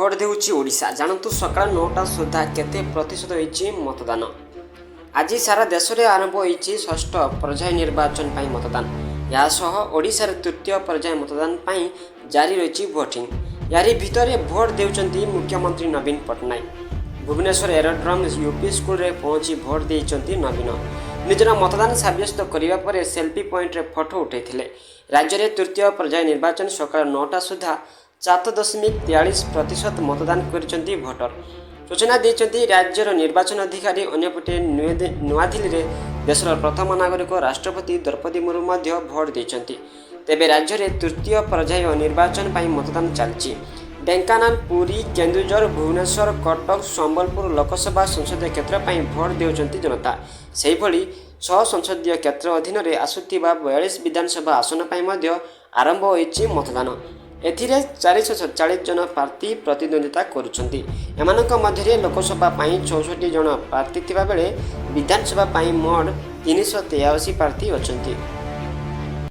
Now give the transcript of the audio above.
Vote ଦେଉଛି ଓଡ଼ିଶା। ଜାଣନ୍ତୁ ସକାଳ 9ଟା ସୁଦ୍ଧା କେତେ ପ୍ରତିଶତ ହୋଇଛି ମତଦାନ। ଆଜି ସାରା ଦେଶରେ ଆରମ୍ଭ ହୋଇଛି ଷଷ୍ଠ ପର୍ଯ୍ୟାୟ ନିର୍ବାଚନ ପାଇଁ ମତଦାନ। ଏହା ସହ ଓଡ଼ିଶାରେ ତୃତୀୟ ପର୍ଯ୍ୟାୟ ମତଦାନ ପାଇଁ ଜାରି ରହିଛି ଭୋଟିଂ। ଏହାରି ଭିତରେ ଭୋଟ ଦେଉଛନ୍ତି ମୁଖ୍ୟମନ୍ତ୍ରୀ ନବୀନ ପଟ୍ଟନାୟକ। ଭୁବନେଶ୍ୱର ଏରୋଡ୍ରମ୍ ୟୁପି ସ୍କୁଲରେ ପହଞ୍ଚି ଭୋଟ ଦେଇଛନ୍ତି ନବୀନ। ନିଜର ମତଦାନ ସାବ୍ୟସ୍ତ କରିବା ପରେ ସେଲ୍ଫି ପଏଣ୍ଟରେ ଫଟୋ ଉଠାଇଥିଲେ। ରାଜ୍ୟରେ ତୃତୀୟ ପର୍ଯ୍ୟାୟ ନିର୍ବାଚନ ସକାଳ 9ଟା ସୁଦ୍ଧା 7.43% ମତଦାନ କରିଛନ୍ତି ଭୋଟର, ସୂଚନା ଦେଇଛନ୍ତି ରାଜ୍ୟର ନିର୍ବାଚନ ଅଧିକାରୀ। ଅନ୍ୟପଟେ ନୂଆଦିଲ୍ଲୀରେ ଦେଶର ପ୍ରଥମ ନାଗରିକ ରାଷ୍ଟ୍ରପତି ଦ୍ରୌପଦୀ ମୁର୍ମୁ ମଧ୍ୟ ଭୋଟ ଦେଇଛନ୍ତି। ତେବେ ରାଜ୍ୟରେ ତୃତୀୟ ପର୍ଯ୍ୟାୟ ନିର୍ବାଚନ ପାଇଁ ମତଦାନ ଚାଲିଛି। ଢେଙ୍କାନାଳ, ପୁରୀ, କେନ୍ଦୁଝର, ଭୁବନେଶ୍ୱର, କଟକ, ସମ୍ବଲପୁର ଲୋକସଭା ସଂସଦୀୟ କ୍ଷେତ୍ର ପାଇଁ ଭୋଟ ଦେଉଛନ୍ତି ଜନତା। ସେହିଭଳି 6 ସଂସଦୀୟ କ୍ଷେତ୍ର ଅଧୀନରେ ଆସୁଥିବା 42 ବିଧାନସଭା ଆସନ ପାଇଁ ମଧ୍ୟ ଆରମ୍ଭ ହୋଇଛି ମତଦାନ। ଏଥିରେ 447 ଜଣ ପ୍ରାର୍ଥୀ ପ୍ରତିଦ୍ୱନ୍ଦ୍ୱିତା କରୁଛନ୍ତି। ଏମାନଙ୍କ ମଧ୍ୟରେ ଲୋକସଭା ପାଇଁ 64 ଜଣ ପ୍ରାର୍ଥୀ ଥିବାବେଳେ ବିଧାନସଭା ପାଇଁ ମୋଟ 383 ପ୍ରାର୍ଥୀ ଅଛନ୍ତି।